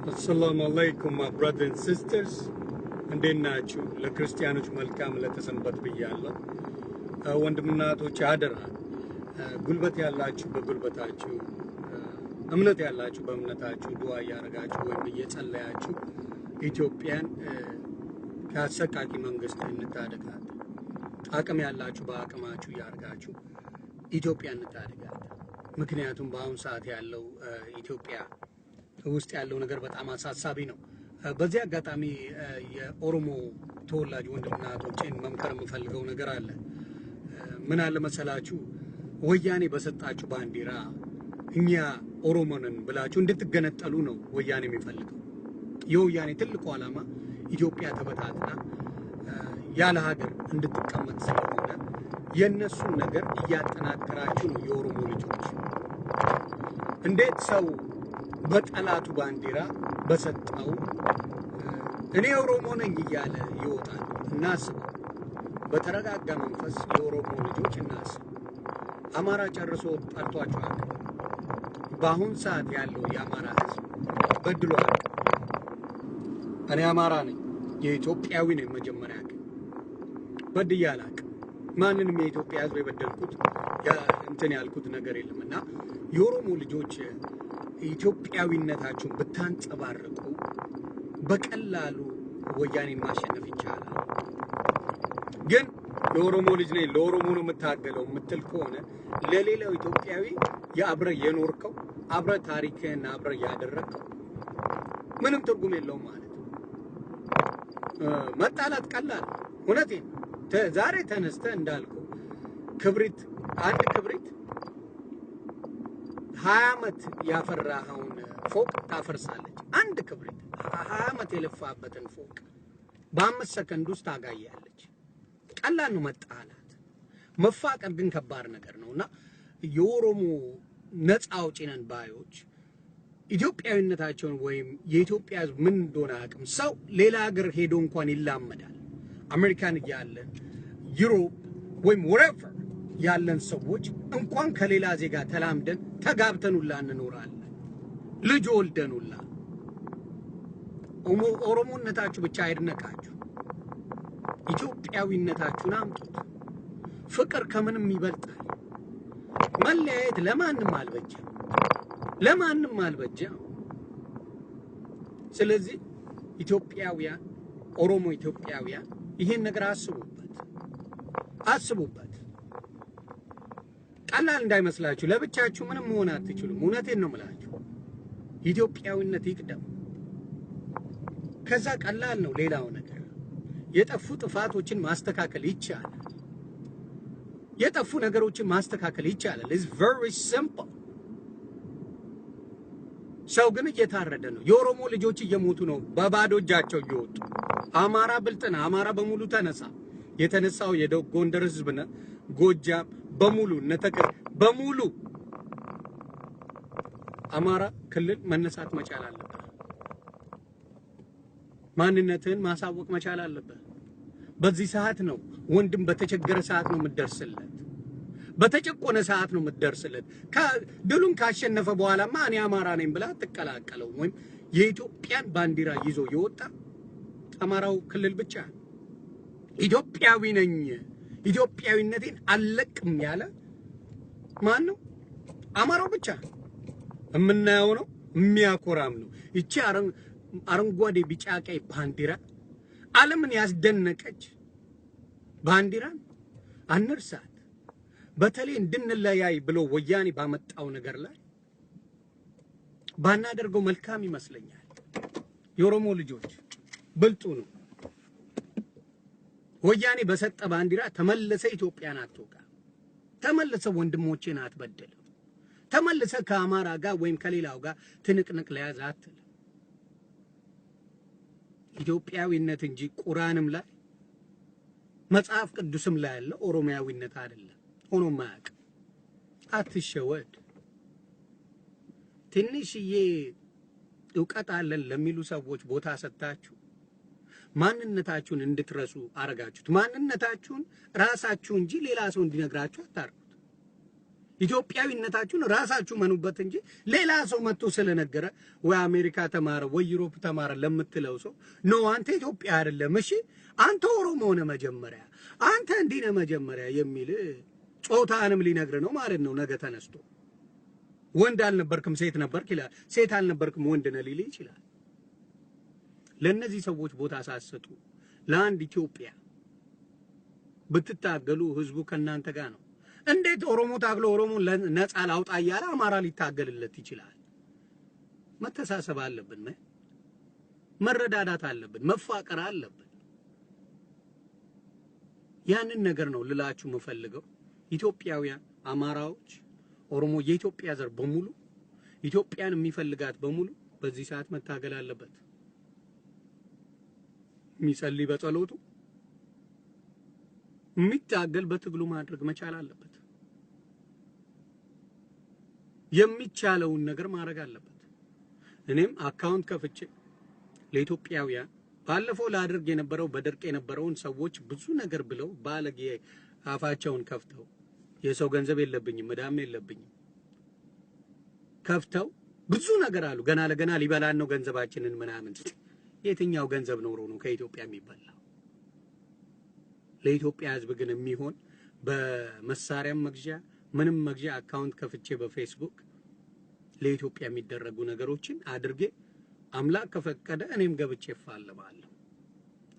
አሰላሙ አለይኩም my brother and sisters፣ እንዴት ናችሁ? ለክርስቲያኖች መልካም ዕለተ ሰንበት ብያለሁ። ወንድምና እህቶች አደራ፣ ጉልበት ያላችሁ በጉልበታችሁ፣ እምነት ያላችሁ በእምነታችሁ ዱዓ እያደረጋችሁ ወይም እየጸለያችሁ ኢትዮጵያን ከአሰቃቂ መንግስት እንታደጋት። አቅም ያላችሁ በአቅማችሁ እያደረጋችሁ ኢትዮጵያን እንታደጋት። ምክንያቱም በአሁኑ ሰዓት ያለው ኢትዮጵያ ውስጥ ያለው ነገር በጣም አሳሳቢ ነው። በዚህ አጋጣሚ የኦሮሞ ተወላጅ ወንድምና እህቶቼን መምከር የምፈልገው ነገር አለ። ምን አለ መሰላችሁ፣ ወያኔ በሰጣችሁ ባንዲራ እኛ ኦሮሞ ነን ብላችሁ እንድትገነጠሉ ነው ወያኔ የሚፈልገው። የወያኔ ትልቁ ዓላማ ኢትዮጵያ ተበታትና ያለ ሀገር እንድትቀመጥ ስለሆነ የእነሱን ነገር እያጠናከራችሁ ነው። የኦሮሞ ልጆች፣ እንዴት ሰው በጠላቱ ባንዲራ በሰጠው እኔ ኦሮሞ ነኝ እያለ ይወጣል? እናስበው። በተረጋጋ መንፈስ የኦሮሞ ልጆች እናስብ። አማራ ጨርሶ ጠርቷቸዋል። በአሁን ሰዓት ያለው የአማራ ሕዝብ በድሏል። እኔ አማራ ነኝ፣ የኢትዮጵያዊ ነኝ። መጀመሪያ ግን በድዬ አላቅም። ማንንም የኢትዮጵያ ሕዝብ የበደልኩት እንትን ያልኩት ነገር የለም። እና የኦሮሞ ልጆች፣ ኢትዮጵያዊነታችሁን ብታንጸባርቁ በቀላሉ ወያኔን ማሸነፍ ይቻላል። ግን የኦሮሞ ልጅ ነኝ፣ ለኦሮሞ ነው የምታገለው የምትል ከሆነ ለሌላው ኢትዮጵያዊ የአብረ የኖርከው፣ አብረ ታሪክህን አብረ ያደረግከው ምንም ትርጉም የለውም ማለት ነው። መጣላት ቀላል፣ እውነቴን ዛሬ ተነስተህ እንዳልከው ክብሪት፣ አንድ ክብሪት 20 ዓመት ያፈራኸውን ፎቅ ታፈርሳለች። አንድ ክብሪት 20 ዓመት የለፋበትን ፎቅ በ5 ሰከንድ ውስጥ ታጋያለች። ቀላል ነው መጣላት። መፋቀር ግን ከባድ ነገር ነው። እና የኦሮሞ ነፃ አውጪ ነን ባዮች ኢትዮጵያዊነታቸውን ወይም የኢትዮጵያ ሕዝብ ምን እንደሆነ አያውቅም። ሰው ሌላ ሀገር ሄዶ እንኳን ይላመዳል። አሜሪካን እያለን፣ Europe ወይም wherever ያለን ሰዎች እንኳን ከሌላ ዜጋ ተላምደን ተጋብተን ሁላ እንኖራለን። ልጅ ወልደን ሁላ። ኦሮሞነታችሁ ብቻ አይድነቃችሁ፣ ኢትዮጵያዊነታችሁን አምጡት። ፍቅር ከምንም ይበልጣል። መለያየት ለማንም አልበጀም፣ ለማንም አልበጀም። ስለዚህ ኢትዮጵያውያን፣ ኦሮሞ ኢትዮጵያውያን ይሄን ነገር አስቡበት፣ አስቡበት። ቀላል እንዳይመስላችሁ። ለብቻችሁ ምንም መሆን አትችሉም። እውነቴን ነው የምላችሁ። ኢትዮጵያዊነት ይቅደም። ከዛ ቀላል ነው ሌላው ነገር። የጠፉ ጥፋቶችን ማስተካከል ይቻላል። የጠፉ ነገሮችን ማስተካከል ይቻላል። It's very simple። ሰው ግን እየታረደ ነው። የኦሮሞ ልጆች እየሞቱ ነው በባዶ እጃቸው እየወጡ። አማራ ብልጥ ነህ። አማራ በሙሉ ተነሳ። የተነሳው የጎንደር ህዝብ ነህ፣ ጎጃም በሙሉ፣ እነ ተከዜ በሙሉ አማራ ክልል መነሳት መቻል አለብህ። ማንነትህን ማሳወቅ መቻል አለብህ። በዚህ ሰዓት ነው፣ ወንድም በተቸገረ ሰዓት ነው የምትደርስለት። በተጨቆነ ሰዓት ነው የምትደርስለት። ድሉን ካሸነፈ በኋላማ እኔ አማራ ነኝ ብላ አትቀላቀለውም። ወይም የኢትዮጵያን ባንዲራ ይዞ የወጣ አማራው ክልል ብቻ፣ ኢትዮጵያዊ ነኝ፣ ኢትዮጵያዊነቴን አልለቅም ያለ ማን ነው? አማራው ብቻ። የምናየው ነው፣ የሚያኮራም ነው። ይቺ አረንጓዴ፣ ቢጫ፣ ቀይ ባንዲራ፣ ዓለምን ያስደነቀች ባንዲራን አንርሳት። በተለይ እንድንለያይ ብሎ ወያኔ ባመጣው ነገር ላይ ባናደርገው መልካም ይመስለኛል። የኦሮሞ ልጆች ብልጡ ነው። ወያኔ በሰጠ ባንዲራ ተመልሰ ኢትዮጵያን አትወጋ። ተመልሰ ወንድሞቼን አትበድልም። ተመልሰ ከአማራ ጋር ወይም ከሌላው ጋር ትንቅንቅ ለያዝ አትልም። ኢትዮጵያዊነት እንጂ ቁርአንም ላይ መጽሐፍ ቅዱስም ላይ ያለ ኦሮሚያዊነት አይደለም። ሆኖ ማያውቅ፣ አትሸወድ። ትንሽዬ እውቀት አለን ለሚሉ ሰዎች ቦታ ሰጥታችሁ ማንነታችሁን እንድትረሱ አረጋችሁት። ማንነታችሁን ራሳችሁ እንጂ ሌላ ሰው እንዲነግራችሁ አታርጉት። ኢትዮጵያዊነታችሁን ራሳችሁ መኑበት እንጂ ሌላ ሰው መጥቶ ስለነገረ ወይ አሜሪካ ተማረ ወይ Europe ተማረ ለምትለው ሰው no አንተ ኢትዮጵያ አይደለም፣ እሺ አንተ ኦሮሞ ነህ መጀመሪያ፣ አንተ እንዲህ ነህ መጀመሪያ የሚል ጾታንም ሊነግር ነው ማለት ነው። ነገ ተነስቶ ወንድ አልነበርክም ሴት ነበርክ ይላል። ሴት አልነበርክም ወንድ ነህ ሊል ይችላል። ለእነዚህ ሰዎች ቦታ ሳትሰጡ ለአንድ ኢትዮጵያ ብትታገሉ ህዝቡ ከእናንተ ጋር ነው። እንዴት ኦሮሞ ታግሎ ኦሮሞ ነፃ ላውጣ እያለ አማራ ሊታገልለት ይችላል? መተሳሰብ አለብን፣ መረዳዳት አለብን፣ መፋቀር አለብን። ያንን ነገር ነው ልላችሁ የምፈልገው። ኢትዮጵያውያን፣ አማራዎች፣ ኦሮሞ፣ የኢትዮጵያ ዘር በሙሉ ኢትዮጵያን የሚፈልጋት በሙሉ በዚህ ሰዓት መታገል አለበት። የሚጸልይ በጸሎቱ፣ የሚታገል በትግሉ ማድረግ መቻል አለበት። የሚቻለውን ነገር ማድረግ አለበት። እኔም account ከፍቼ ለኢትዮጵያውያን ባለፈው ላድርግ የነበረው በድርቅ የነበረውን ሰዎች ብዙ ነገር ብለው ባለጌ አፋቸውን ከፍተው የሰው ገንዘብ የለብኝም እዳም የለብኝም ከፍተው ብዙ ነገር አሉ። ገና ለገና ሊበላን ነው ገንዘባችንን ምናምን። የትኛው ገንዘብ ኖሮ ነው ከኢትዮጵያ የሚበላው? ለኢትዮጵያ ሕዝብ ግን የሚሆን በመሳሪያም መግዣ ምንም መግዣ account ከፍቼ በፌስቡክ ለኢትዮጵያ የሚደረጉ ነገሮችን አድርጌ አምላክ ከፈቀደ እኔም ገብቼ እፋለማለሁ።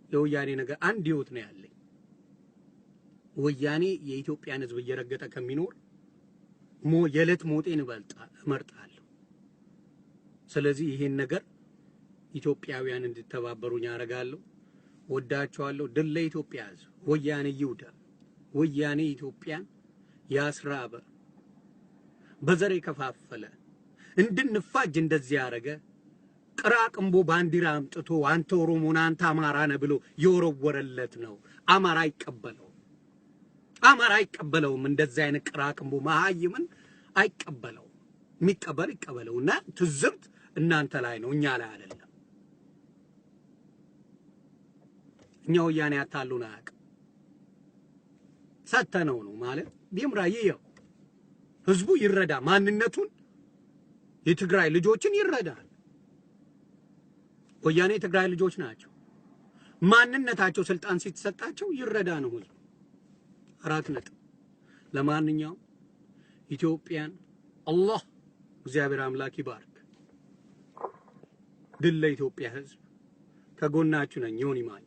የወያኔ ነገር አንድ ህይወት ነው ያለኝ። ወያኔ የኢትዮጵያን ሕዝብ እየረገጠ ከሚኖር የዕለት ሞቴን እመርጣለሁ። ስለዚህ ይሄን ነገር ኢትዮጵያውያን እንድተባበሩኝ አደርጋለሁ። ወዳቸዋለሁ። ድል ለኢትዮጵያ ሕዝብ። ወያኔ ይውደም። ወያኔ ኢትዮጵያን ያስራበ፣ በዘር የከፋፈለ፣ እንድንፋጅ እንደዚህ ያደረገ፣ ቅራቅንቦ ባንዲራ አምጥቶ አንተ ኦሮሞ ነህ አንተ አማራ ነህ ብሎ የወረወረለት ነው። አማራ አይቀበለውም። አማራ አይቀበለውም። እንደዚህ አይነት ቅራቅንቦ መሀይምን አይቀበለውም። የሚቀበል ይቀበለውና ትዝብት እናንተ ላይ ነው፣ እኛ ላይ አይደለም። እኛ ወያኔ አታሉን አያውቅም። ሰተነው ነው ማለት ቢምራ ይየው ህዝቡ ይረዳ፣ ማንነቱን የትግራይ ልጆችን ይረዳል። ወያኔ የትግራይ ልጆች ናቸው። ማንነታቸው ስልጣን ሲተሰጣቸው ይረዳ ነው ህዝቡ። 4 ነጥብ። ለማንኛውም ኢትዮጵያን አላህ እግዚአብሔር አምላክ ይባርክ። ድል ለኢትዮጵያ ህዝብ። ከጎናችሁ ነኝ። ዮኒ ማኛ።